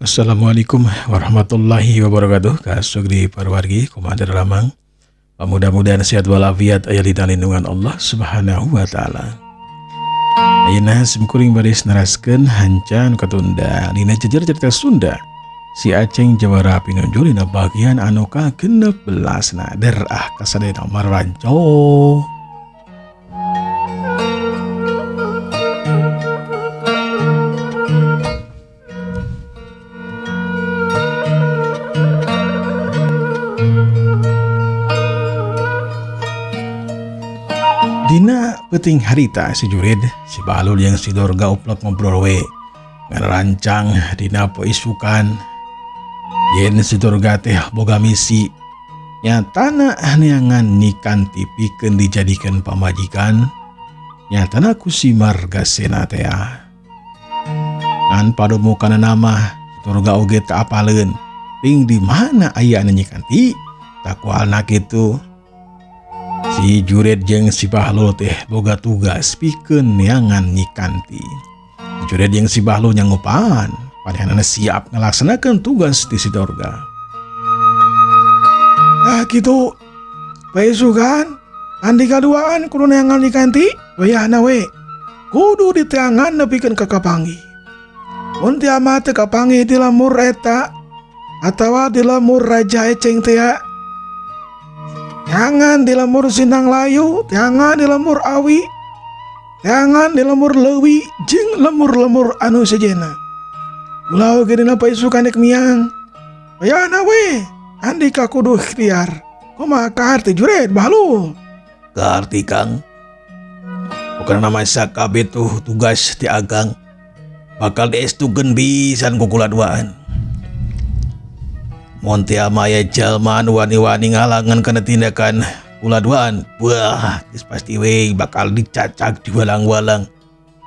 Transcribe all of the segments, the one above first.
Assalamualaikum warahmatullahi wabarakatuh. Kasugri parwargi, kumaha daramang? Mudah-mudahan sehat walafiat, aya dina lindungan Allah Subhanahu wa taala. Ayeuna simkuring baris neraskeun hancan katunda dina jejer cerita Sunda. Si Aceng Jawara Pinunjul dina bagian anu ka-16 na der ah kasadayana marwanco. Dina peuting harita si Jurid, si Bahlul jeung si Dorga uplek ngobrol we ngarancang dina poe isukan. Yen si Dorga teh boga misi nyatana neangan Nyi Kanti pikeun dijadikeun pamajikan, nyatana ku si Margasena teh. Ngan padumukanna mah si Dorga oge teu apaleun ting di mana ayana Nyi Kanti, takualna kitu. Si Jurid jeung si Bahlul teh boga tugas pikeun neangan Nyi Kanti. Si Jurid jeung si Bahlul nyanggupan, panehanana siap ngalaksanakeun tugas ti si Dorga. Nah kitu, paesukan andika duaan kudu neangan Nyi Kanti, wayahna we kudu diteangan nepikeun ka kapanggih. Mun teu mah teu kapanggih di lemur eta atawa di lemur Raja Eceng teh. Jangan di lemur Sindang Layu, jangan di lemur Awi, jangan di lemur Lewi, jeung lemur-lemur anu sejena. Ulah oge dina paisukan dek miang. Wayahna we, andika kudu ikhtiar. Kumaha kaharti Jurid Bahlul? Kaharti Kang. Bukan nama sakabeh tuh tugas ti Akang. Bakal diestukeun pisan ku kula duaan. Mun teu aya jalma anu wani-wani ngalangan kana tindakan kula duaan, wah, geus pasti we bakal dicacak diwalang-walang,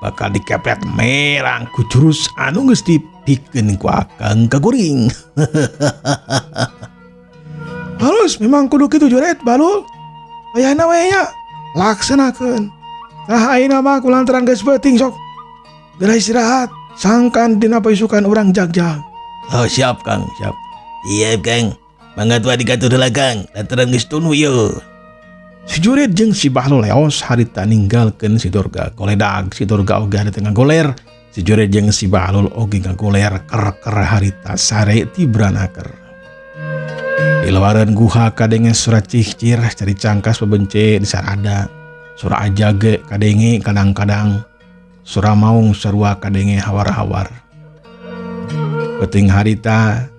bakal dikepret merang ku jurus anu geus dipikeun ku Akang ka kuring. Halus memang kudu kitu Jurid Bahlul. Wayahna we nya laksanakeun. Tah ayeuna mah kulantaran geus peuting sok. Geura istirahat, sangkan dina paisukan urang jag-jag. Oh siap Kang, siap. Iya Kang, mangga tua dikatur heula Kang, lantaran geus tunu ieu. Si Jurid jeung si Bahlul leos harita ninggalkeun si Dorga koledag, si Dorga oge harita ngagoler. Si Jurid jeung si Bahlul oge ngagoler ker-ker harita sare tibranaker. Di luaran guha kadenge suara cihcir cari cangkas bebence di sarada. Suara ajage kadenge kadang-kadang. Suara maung sarua kadenge hawar-hawar. Peuting harita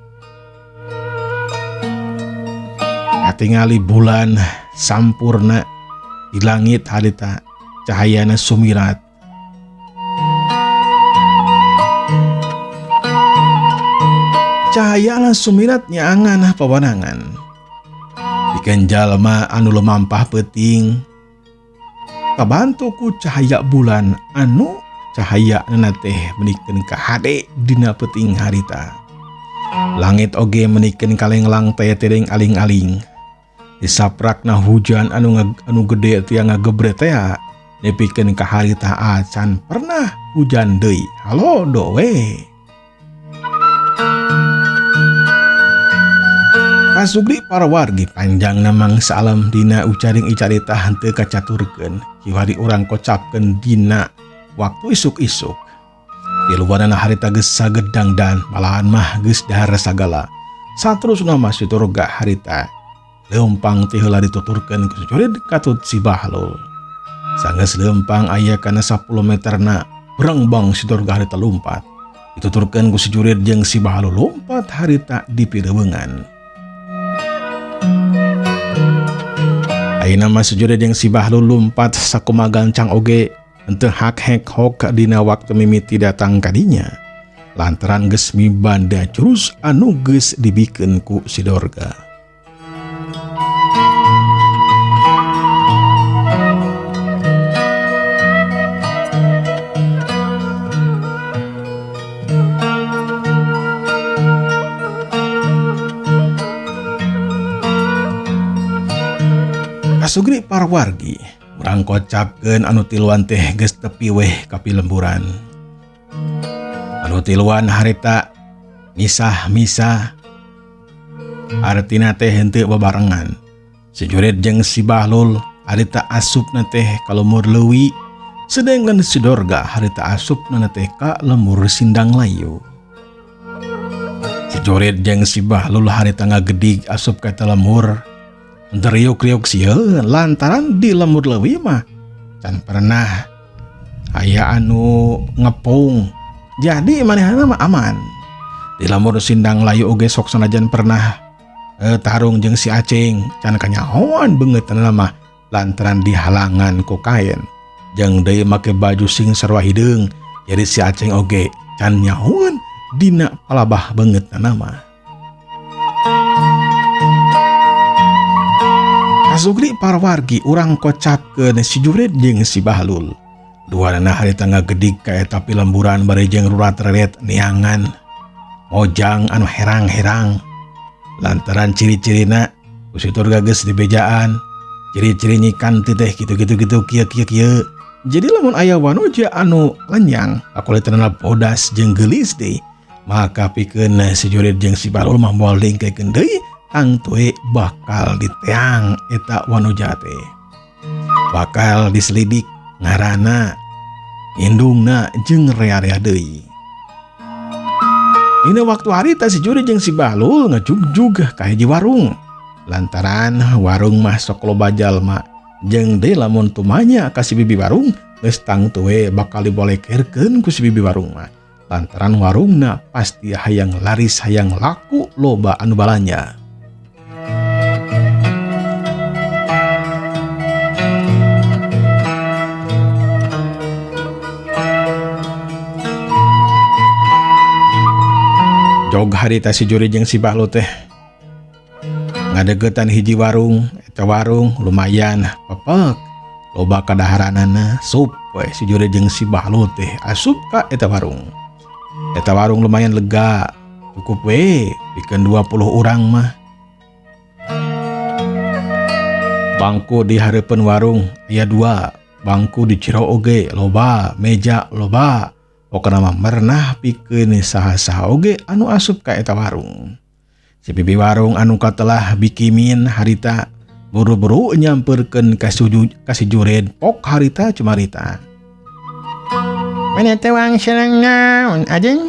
katingali bulan sampurna di langit harita cahayana sumirat. Cahayana sumirat nyaangan pawanangan. Pikeun jalma anu lumampah peuting kabantu ku cahaya bulan anu cahayana teh menikeun kahade dina peuting harita. Langit oge menikeun kalenglang teh teuing aling-aling. Disaprakna hujan anu gede tiang ngagebre teh nepikeun ka harita acan pernah hujan deui. Halodo we. Kasugri para wargi panjang namang saalam dina ucaring icarita henteu kacaturkeun kiwari urang kocapkeun dina waktu isuk-isuk. Di luaranna harita geus sagedang dan malahan mah geus dahar sagala. Saterusna mah si Durga harita leumpang teh heula dituturkeun ku Jurid katut si Bahlul. Sanggeus leumpang aya kana 10 meterna brengbang si Durga harita lumpat. Dituturkeun ku si Jurid jeung si Bahlul lompat harita di pileuweungan. Ayeuna mah si Jurid jeung si Bahlul lumpat sakumaha gancang oge henteu hak hek hok dina waktu mimiti datang kadinya. Lantaran geus mibanda jurus anu geus dibikeun ku si Dorga. Kasugri parwargi, urang kocapkeun anu tiluan teh geus tepi weh ka pilemburan. Anu tiluan harita Misah-misah artina teh henteu babarengan. Si Jurid jeung si Bahlul harita asupna teh ka lembur leuwi, sedangkan si Dorga harita asupna teh ka lembur Sindang Layu. Si Jurid jeung si Bahlul harita ngagedig asup ka eta lembur, riuk-riuk sieun lantaran di lembur leuwi mah can pernah aya anu ngepung. Jadi manehna mah aman. Di lembur Sindang Layu oge sok sanajan pernah tarung jeung si Aceng can kanyahoan beungeutna mah lantaran dihalangan ku kain. Jeung deui make baju sing sarua hideung, jadi si Aceng oge can nyahoan dina palabah beungeutna mah. Kasugri parwargi urang kocapkeun si Jurid jeung si Bahlul. Duanana harita ngagedig ka eta pilemburan bari jeung rurat-reret neangan mojang anu herang-herang. Lantaran ciri-cirina ku si Durga geus dibejaan, ciri-ciri nyikan teh kitu-kitu kitu kieu kieu kieu. Jadi lamun aya wanuja anu lenyang pakulitna bodas jeung geulis deui, maka pikeun si Jurid jeung si Bahlul mah moal dingkekeun deui, tangtu bakal diteang eta wanuja teh. Bakal diselidik ngarana, indungna jeung rea-rea deui. Dina waktu harita si Jurid jeung si Bahlul ngajugjug ka hiji warung. Lantaran warung mah sok loba jalma, jeung deui lamun tumanya ka si bibi warung geus tangtu we bakal dibolekerkeun ku si bibi warung mah. Lantaran warungna pasti hayang laris hayang laku loba anu balanja. Jog harita si Jurid jeung si Bahlul teh ngadeukeutan hiji warung, eta warung lumayan pepek loba kadaharanana, sup we si Jurid jeung si Bahlul teh asup ka eta warung. Eta warung lumayan lega, cukup we pikeun 20 urang mah. Bangku di hareupeun warung aya 2, bangku di jero oge loba, meja loba. Pokona mah merenah pikeun saha-saha oge anu asup ka eta warung. Si bibi warung anu katelah bikimin harita buru-buru nyamperkeun ka si Jurid pok harita cumarita. Mana teh wang sareng naon ajeng?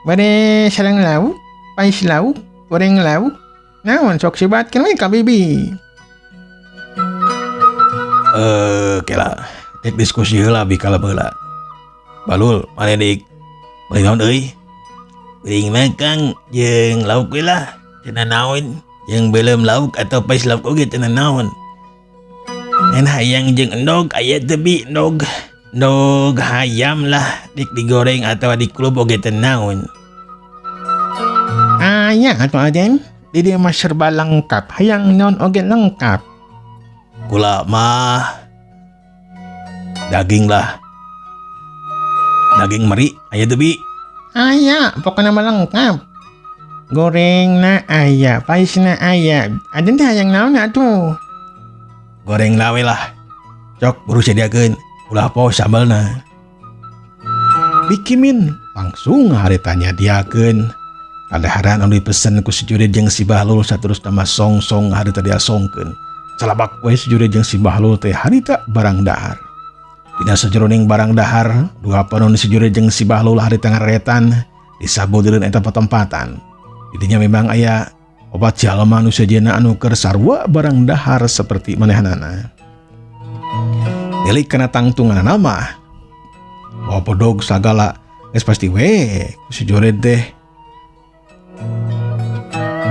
Bade sareng lauk, pais lauk, goreng lauk. Naon sok sebatkeun we ka bibi. Kela dek diskusi heula bi kala baheula. Balul, mana dik? Beli naon euy? Beuring mah Kang jeung lauk we lah, teu naon. Jeung beuleum lauk atau pais lauk oge teu naon. Ngan hayang jeung endog aya teu bi endog. Endog hayam lah, dik digoreng atau dikulub oge teu naon. Aya atuh Aden, di dieu mah serba lengkap, hayang naon oge lengkap. Kula mah daging lah. Daging meri aya teu bi? Aya, pokona mah lengkap. Gorengna aya, paisna aya. Aden teh hayang naon atuh? Goreng we lah. Cok buru sediakeun, ulah poho sambalna. Bikimin langsung harita nyadiakeun. Kadaharan anu dipesen ku si Jurid jeung si Bahlul saterusna mah song-song harita diasongkeun. Calabak we si Jurid jeung si Bahlul teh harita barang dahar. Dina sajeroning barang dahar, dua panon si Jurid jeung si Bahlul harita ngaretan disabodeun eta patempatan. Didinya memang aya opat jalma nu sejenna anu keur sarua barang dahar seperti manehanana. Delik kana tangtunganana mah bawa podog sagala geus pasti we ku si Jurid teh.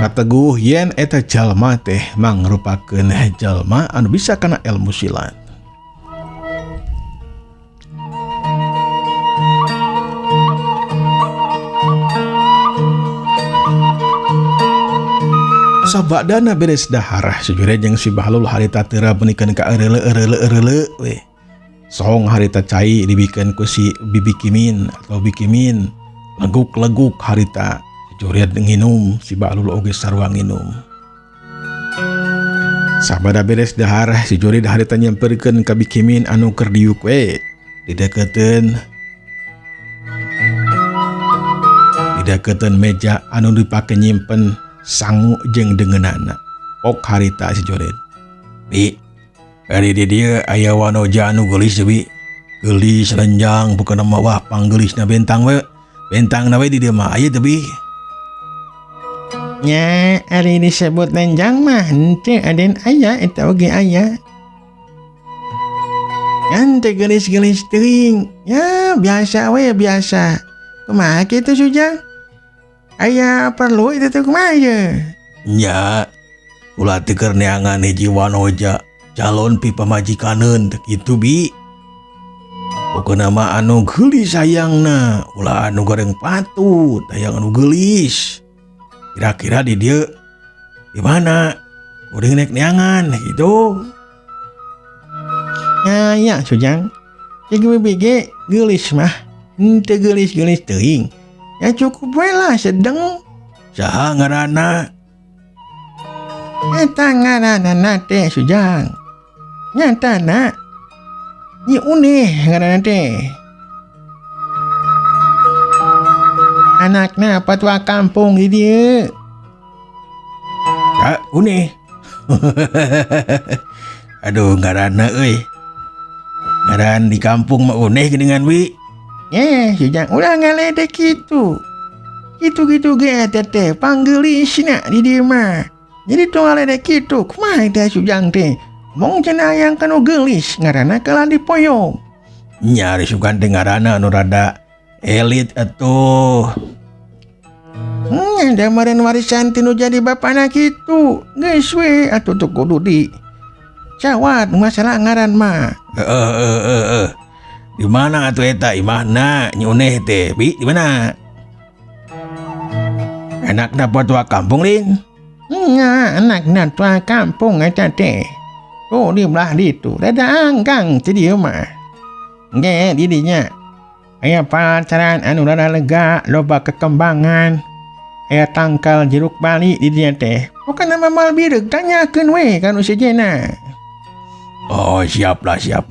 Kateguh yen eta jalma teh mangrupakeun jalma anu bisa kana ilmu silat. Sabadana beres dahar, si Jurid jeung si Bahlul harita teu meunikeun ka eureuleu-eureuleu we. Song harita cai dibikeun ku si Bibi Kimin atau Bikimin, leguk-leguk harita. Si Jurid nginum, si Bahlul oge sarua nginum. Sabada beres dahar, si Jurid harita nyamperkeun ka Bikimin anu keur diuk we. Dideketeun. Diakeun meja anu dipake nyimpen sangu jeung deungeunana. Pok harita si Jored. Bi, ari di dieu aya wanoja anu geulis bi. Geulis renjang pokona mah wah panggeulisna bentang we. Bentangna we di dieu mah aya teu bi. Nya, ari disebut lenjang mah henteu aden aya eta oge aya. Ngan teu geulis-geulis teuing. Ya, biasa we biasa. Kumaha kitu Sujang? Aya perlu itu teh kumaha ye? Nya, kula teh keur neangan hiji wanoja calon pipamajikaneun teh kitu bi. Pokona mah anu geulis hayangna, ulah anu goreng patut, hayang anu geulis. Kira-kira di dieu di mana? Kuring nek neangan gitu. Nah, ya Sujang. Cek bibi ge geulis mah henteu geulis-geulis teuing. Ya cukup we lah sedeng. Saha ngaranna? Eta ngaranna teh Sujang. Nyatana Nyi Uneh ngaranna teh. Anakna patua kampung di dieu. Ya, Uneh. Aduh ngaranna euy. Ngaran di kampung mah Uneh geuningan wi. Sujang ulah ngaledek kitu. Kitu-kitu ge eta teh panggeulisna di dieu mah. Jadi tong ngaledek kitu, kumaha teh Sujang teh? Mong cenah hayang kanu geulis ngaranna kalah dipoyong. Nya ari sugan teh ngaranna anu rada elit atuh. Da meureun warisan ti nu jadi bapana kitu. Geus we atuh teu kudu di cawat masalah ngaran mah. Heeh. Di mana atuh eta imahna Nyi Uneh teh? Bi, di mana? Anakna patua kampung lin? Nya, anakna tua kampung eta teh. Oh, di belah ditu. Rada angkang ti dieu mah. Ge di dinya. Aya pacaran anu rada lega, loba kekembangan. Aya tangkal jeruk bali di dinya teh. Pokona mah moal bireug tanyakeun we ka nu sejenna. Oh, siap lah siap.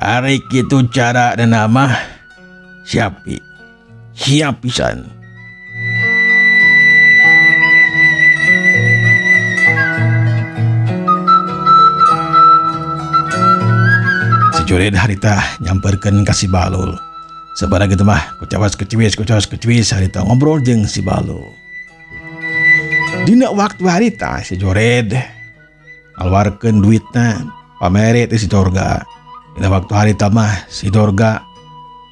Ari kitu cara dan nama siap bi. Siap pisan. Si Jurid harita nyamperkeun ka si Balul. Sabaraha kitu mah kucawas keciwis kucawas keciwis harita ngobrol jeung si Balul. Dina waktu harita si Jurid ngaluarkeun duitna pamere teh si Dorga. Dina waktu harita mah si Dorga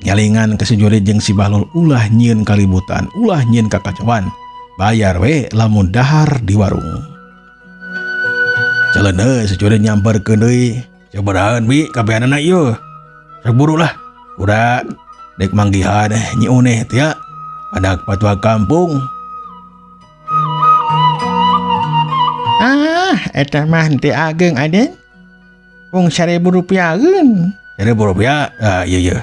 nyalingan ke si Jurid jeung si Balul ulah nyieun kalibutan, ulah nyieun kakacauan. Bayar we lamun dahar di warung. Caleuneuh si Jurid nyamperkeun deui. Sabarahaan bi kabehanana ieu. Sok buru lah. Kuda dek manggihan Nyi Uneh teh ya. Anak patua kampung. Ah, eta mah teu ageng aden. Wong 1.000 rupiaheun. 1.000 rupiah? Ah, iya iya.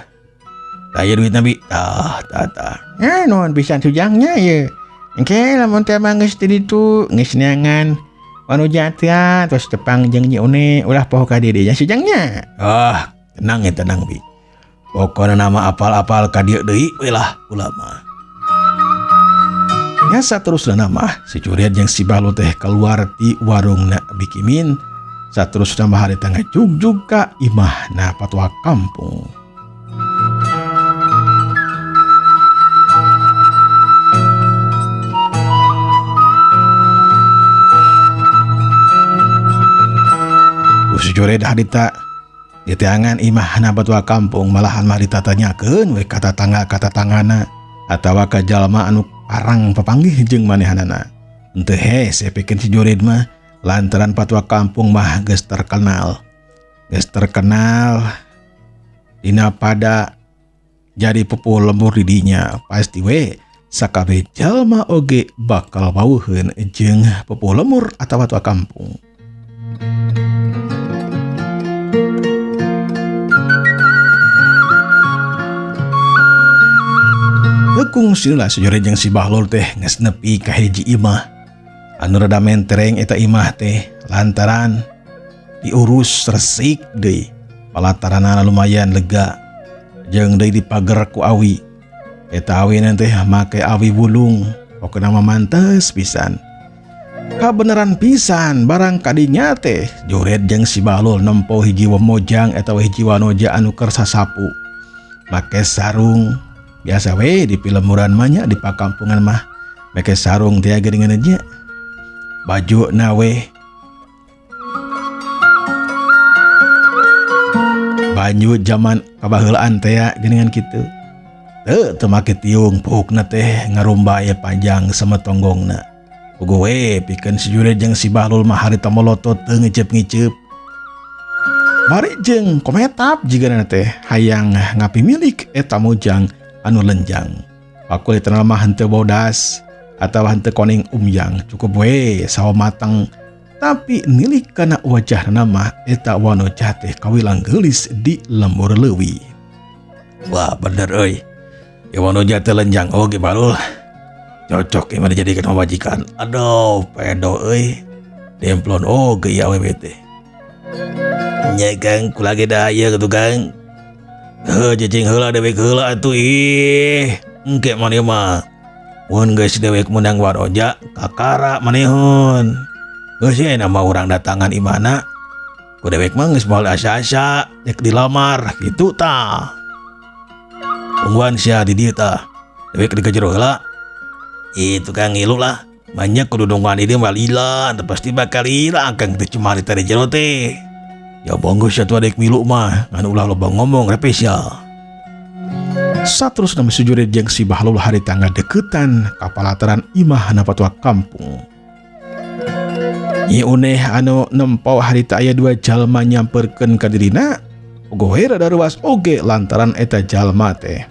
Tah ieu duitna bi. Tah, tah, tah. Ya, nuhun pisan Sujangnya ieu. Engke lamun teh mah geus ti ditu, geus neangan wanoja teh terus tepang jeung Nyi Uneh ulah poho ka diri nya Sujangnya. Ah, tenang ya tenang bi. Pokona nama apal-apal ka dieu deui we lah kula mah. Nya saterusna mah si Jurid jeung si Balul teh keluar ti warungna Bikimin. Saterusna mah harita ngajugjug ka imahna patua kampung. Si Jurid harita diteangan imahna patua kampung malahan mah ditatanyakeun we ka tatangga ka tatanggana atawa ka jalma anu parang papanggih jeung manehanana. Henteu hese pikeun si Jurid mah lantaran patua kampung mah geus terkenal. Geus terkenal dina pada jadi pupuh lembur di dinya pasti we sakabeh jalma oge bakal wawuheun jeung pupuh lemur atawa patua kampung. Kung sila si Jurid jeung si Bahlul teh geus nepi ka hiji imah anu rada mentereng eta imah teh lantaran diurus resik deui palatarana lumayan lega jeung deui dipager ku awi. Eta awina teh make awi wulung, pokona mah mantes pisan. Kabeneran pisan barang kadinya teh Juret jeung si Bahlul nempo hiji wemojang atawa hiji wanoja anu keur sasapu. Make sarung biasa we di pilemuran mah nya, di pakampungan mah make sarung teh geuningan nya. Baju na we banyu zaman kabaheulaan teh geuningan kitu. Teu teu make tiung pukna teh ngarumbay panjang sama tonggongna. Puguh we pikeun si Juret jeung si Bahlul mah harita molotot teu ngiceup-ngiceup. Bari jeung kometap jigana teh hayang ngapimilik eta mojang anu lenjang. Pakulitna mah henteu bodas atawa henteu koning umyang, cukup we sawo matang tapi nilik kana wajahna mah eta wanoja teh kawilang geulis di lembur leuwi. Wah bener euy. Ieu wanoja teh lenjang oge Bahlul. Cocok ieu mah dijadikeun pamajikan. Aduh pedo euy. Demplon oge ieu awewe teh. Nya Kang kula ge da ieu kitu Kang. Heuh cicing heula dewek heula atuh ih. Engke maneh mah. Mun geus dewek meunang wanoja kakara manehun. Geus ye nama urang datangan imana. Ku dewek mah geus moal asa-asa rek dilamar kitu tah. Tungguan sia di dieu tah. Dewek di jero heula. Ih tukang ngilu lah. Banyak kudu nungguan di dieu mah lila, teu pasti bakal lila akang teh cuma harita di jero teh. Ya bonggo sia tuh adek milu mah, ngan ulah loba ngomong repes sia. Saterusna mah si Juret jeung si Bahlul harita ngadeukeutan ka palataran imahna patua kampung. Nyi Uneh anu nempo harita aya dua jalma nyamperkeun ka dirina, ogoh we rada ruas oge lantaran eta jalma teh.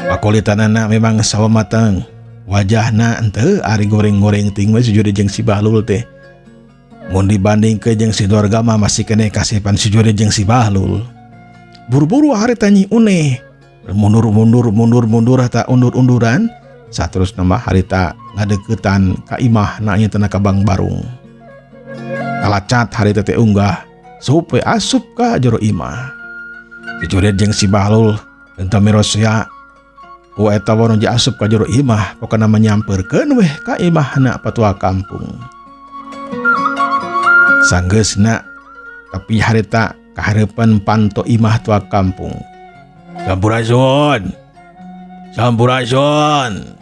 Pakulitanana memang sawo mateng, wajahna henteu ari goreng-goreng ting we si Juret jeung si Bahlul teh. Mun dibandingkeun jeung si Dorga mah masih keneh kasipan si Juret jeung si Bahlul. Buru-buru harita Nyi Uneh mundur-mundur mundur-mundur ta undur-unduran saterusna mah harita ngadeuketan ka imahna nya teh ka Bang Barung. Kalacat harita teh unggah supe asup ka jero imah. Si Juret jeung si Bahlul henteu mirosia ku eta wanoja asup ka jero imah pokona mah nyamperkeun weh ka imahna patua kampung. Sanggeusna tapi harita kahareupan panto imah tua kampung. Sampurasun. Sampurasun.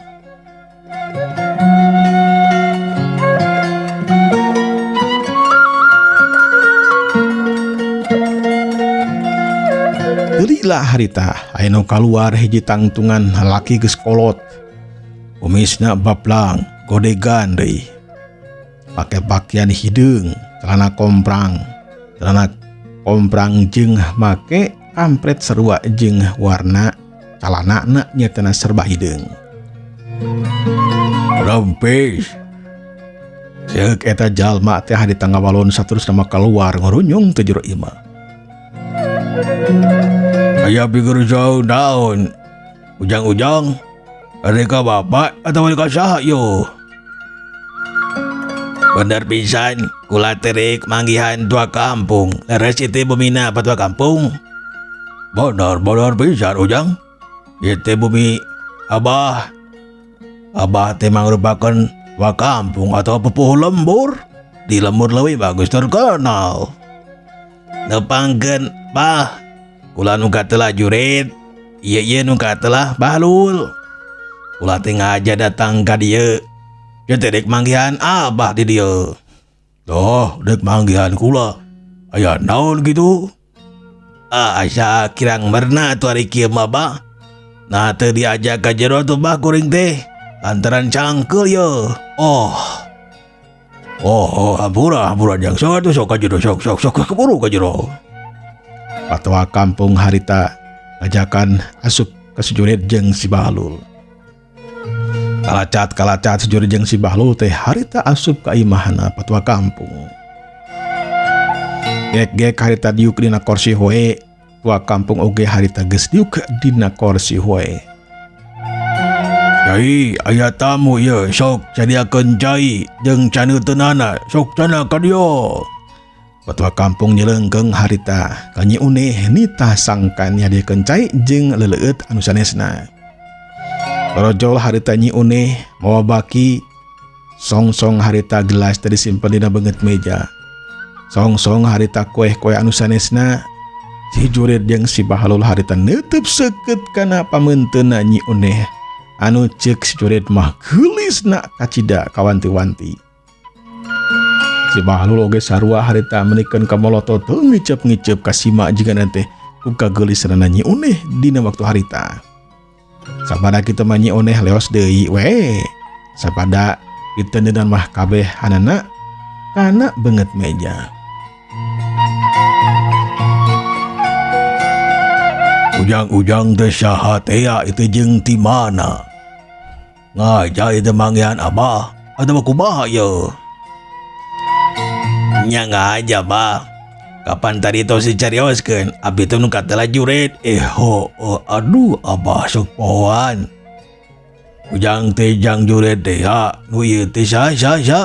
Geulilah harita aya nu kaluar hiji tangtungan laki geus kolot. Kumisna baplang, godegan deui. Pake pakaian hideung, celana komprang jeung make kampret sarua jeung warna calanana nyatana serba hideung. Rampes. Ceuk eta jalma teh harita ngawalon saterusna mah kaluar ngurunyung teh jero imah. Aya pikir jauh naon. Ujang-ujang reka bapak atau reka saha yo. Bener pisan kula terik manggihan tua kampung. Leres itu bumina apa tua kampung? Bener, bener pisan Ujang. Itu bumi abah. Abah teh mangrupakeun tua kampung atau pupuh lembur. Di lembur leuwih bagus terkenal. Nepangkeun bah. Kula nu katelah Juret. Ieu ieu nu katelah Bahlul. Kula teh ngaja datang ka dieu. Dia teh dek manggihan abah di dieu. Doh, dek manggihan kula. Aya naon gitu? Ah, asa kirang merna atuh ari kieu mah bah. Nah teu diajak ka jero atuh bah kuring teh. Lantaran cangkeul ye. Oh. Oh, oh, hampura, hampura jang sok atuh sok ka jero sok sok sok keburu ka jero. Patua kampung harita ngajakan asup ka si Juret jeung si Bahlul. Kalacat-kalacat si Juret jeung si Bahlul teh harita asup ka imahna patua kampung. Gek-gek harita diuk dina korsi hoe, tua kampung oge harita geus diuk dina korsi hoe. Cai, aya tamu ieu sok sadiakeun cai jeung caneuteunana sok cenah ka dieu. Patua kampung nyeleungkeung harita ka Nyi Uneh nitah sangkan nyadiakeun cai jeung leleueut anu sanesna. Torojol harita Nyi Uneh mawa baki songsong harita gelas teh disimpen dina beungeut meja. Songsong harita kueh-kueh anu sanesna. Si Jurid jeung si Bahlul harita neuteub seukeut kana pameunteunna Nyi Uneh anu ceuk si Jurid mah geulisna kacida kawanti-wanti. Si Bahlul oge sarua harita menikeun ka molotot teu ngiceup-ngiceup kasima jigana teh ku kageulisanana Nyi Uneh dina waktu harita. Sabada kitu mah Nyi Uneh leos deui we. Sabada ditendenan mah kabeh hanana kana beungeut meja. Ujang-ujang teh saha teh ya itu jeung ti mana? Ngaja itu manggihan abah atawa kumaha ye? Nya ngaja bah. Kapan tadi tos dicarioskeun abdi teh nu katela jurit. Ho, oh, aduh abah sok pohoan. Ujang teh jang jurit teh ya nu ieu teh saha saha saha?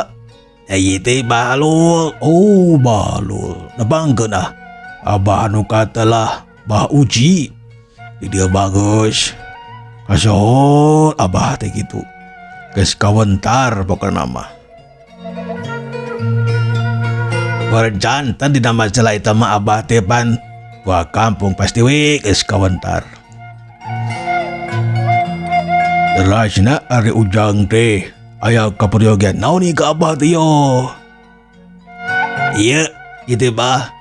Ieu teh Bahlul. Oh Bahlul. Nebangkeun ah. Abah anu katelah Bah Uji. Di dia bagus. Kasohor abah teh kitu. Geus kawentar pokona mah. Berjantan dina masalah eta mah abah teh pan gua kampung pasti we geus kawentar. Derasna ari ujang teh aya kaperyogian naon ieu ka abah teh yo. Ieu kitu bah.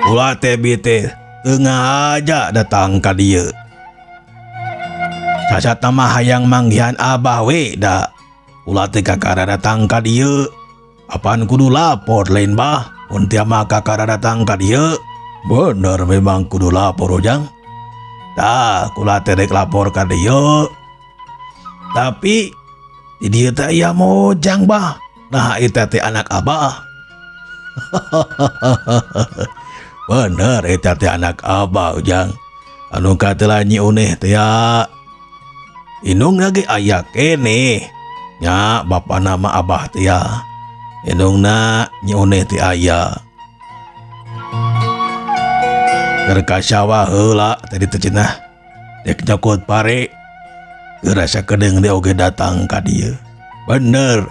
Ulah teh bi teh teu ngaja datang ka dieu. Sasatna mah hayang manggihan abah we da. Ulah teh kakara datang ka dieu. Apaan kudu lapor lain bah? Mun tia mah kakara datang ka dieu. Bener memang kudu lapor ujang. Tah kula teh rek lapor ka dieu. Tapi di dieu teh aya mojang bah. Nah eta teh anak abah. Bener eta teh anak abah ujang. Anu katelah Nyi Uneh teh ya. Indung lagi aya keneh. Nya bapa nama abah teh ya. Indungna Nyi Uneh teh aya. Keur ka sawah heula tadi teh cenah. Dek nyokot pare. Keur rasa kedeung deui oge datang ka dieu. Bener.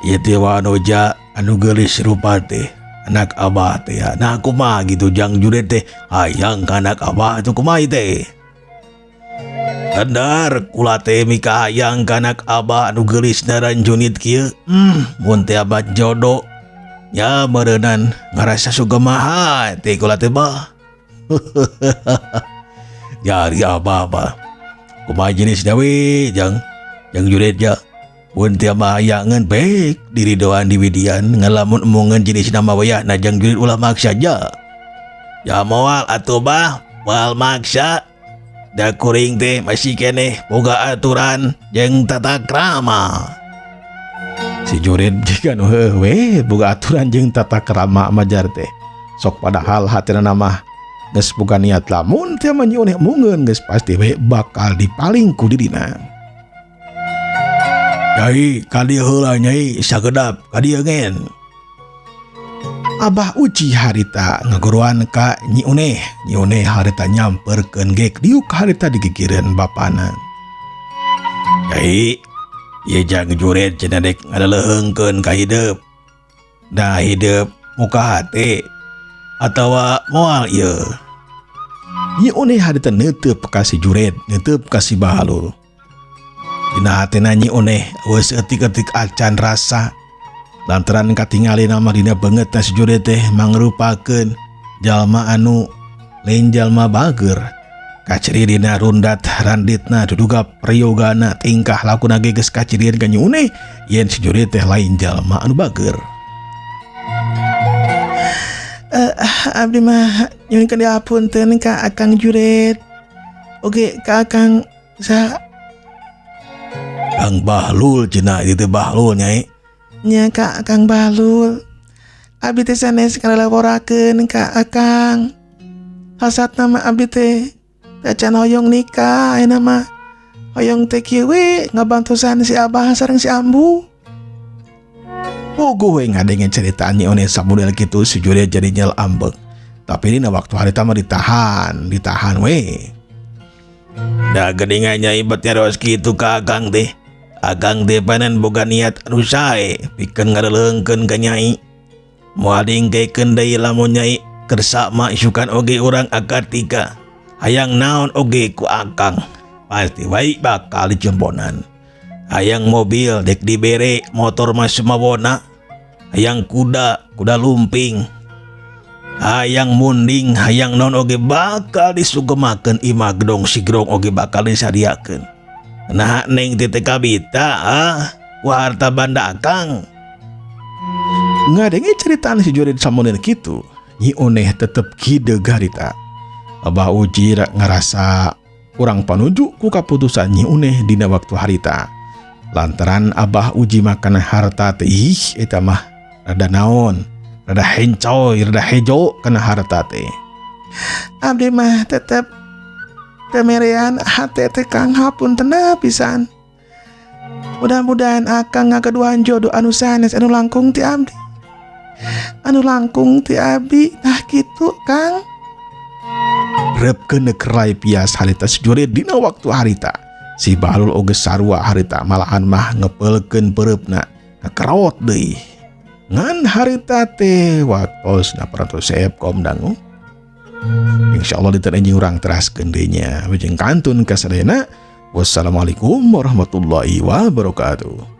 Ieu teh wanoja anu geulis rupa teh. Anak abah teh ya. Nah kumaha gitu jang jurit teh hayang ka anak abah itu kumaha ieu teh. Bener kula teh mika hayang ka anak abah anu geulis naranjunit kieu. Mun teh abah jodoh ya meureunan ngarasa sugemaha teh kula teh bah. Jari abah bah. Kumaha jenisna we jang jang jurit ja. Mun teh mah hayangeun baik diri doan diwidian ngalamun emungeun jenis nama wayahna jang jurit ulah maksa ja. Ya moal atuh bah, moal maksa. Da kuring teh masih keneh boga aturan jeung tata krama. Si jurit jiga nu heuh we boga aturan jeung tata krama majar teh. Sok padahal hatina mah geus boga niat lamun teh mah Nyi Uneh emungeun geus pasti we bakal dipaling ku dirina. Nyai ka dieu heula nyai sakedap ka dieu ngen. Abah Uci harita ngaguruan ka Nyi Uneh. Nyi Uneh harita nyamperkeun gek diuk harita digigireun bapana. Nyai ieu jang jurit cenah dek ngaleuheungkeun ka hideub. Da hideub muka hate atawa moal ieu. Nyi Uneh harita neuteub ka si jurit, neuteub ka si Bahlul. Dina hatena Nyi Uneh eueuh saeutik-eutik acan rasa. Lantaran katingalina mah dina beungeutna si jurit teh mangrupakeun jalma anu lain jalma bager. Kaciri dina rundat randitna duduga prayogana tingkah lakuna ge geus kacirian ka Nyi Uneh yen si jurit teh lain jalma anu bager. Abdi mah nyuhunkeun dihapunten ka Akang Jurit. Oge ka Akang sa Kang Bahlul cenah ieu teh Bahlul nyai. Nya ka Akang Bahlul. Abdi teh sanes ngalaporakeun ka Akang. Hasatna mah abdi teh acan hoyong nikah ayeuna mah. Hoyong teh kieu we ngabantosan si Abah sareng si Ambu. Puguh we ngadenge ceritaan Nyi Uneh samudel kitu si Jurit jadi nyel ambek. Tapi dina waktu harita mah ditahan, ditahan we. Da geuningan Nyai bet nyarios kitu ka Akang teh. Akang teh panan boga niat anu sae pikeun ngareleungkeun ka Nyai. Moal diengkekeun deui lamun Nyai kersa mah isukan oge urang akad nikah. Hayang naon oge ku Akang pasti wae bakal dicemponan. Hayang mobil dek dibere, motor mah sumawona. Hayang kuda, kuda lumping. Hayang munding, hayang naon oge bakal disugemakeun, imah gedong sigrong oge bakal disadiakeun. Nah neng teh teu kabita ah ku harta banda Akang. Ngadenge ceritaan si Jurid samonin kitu, Nyi Oneh tetep kideg harita. Abah Uji ngerasa kurang panuju ku kaputusan Nyi Uneh dina waktu harita. Lantaran Abah Uji makan harta teh, ih eta mah rada naon, rada hencoy, rada hejo kana harta teh. Abdi mah tetep kemerean hate teh Kang, hapunten pisan. Mudah-mudahan Akang ngagaduhan jodoh anu sanes anu langkung ti abdi. Anu langkung ti abdi. Nah kitu Kang. Repkeun kerai pias harita si Jurid dina waktu harita. Si Bahlul oge sarua harita, malahan mah ngepelkeun pereupna ngakerot deui. Ngan harita teh waktosna parantos seep kom dangu. Insyaallah dinten enjing urang teraskeun deui nya. Wilujeng kantun ka sadayana. Wassalamualaikum warahmatullahi wabarakatuh.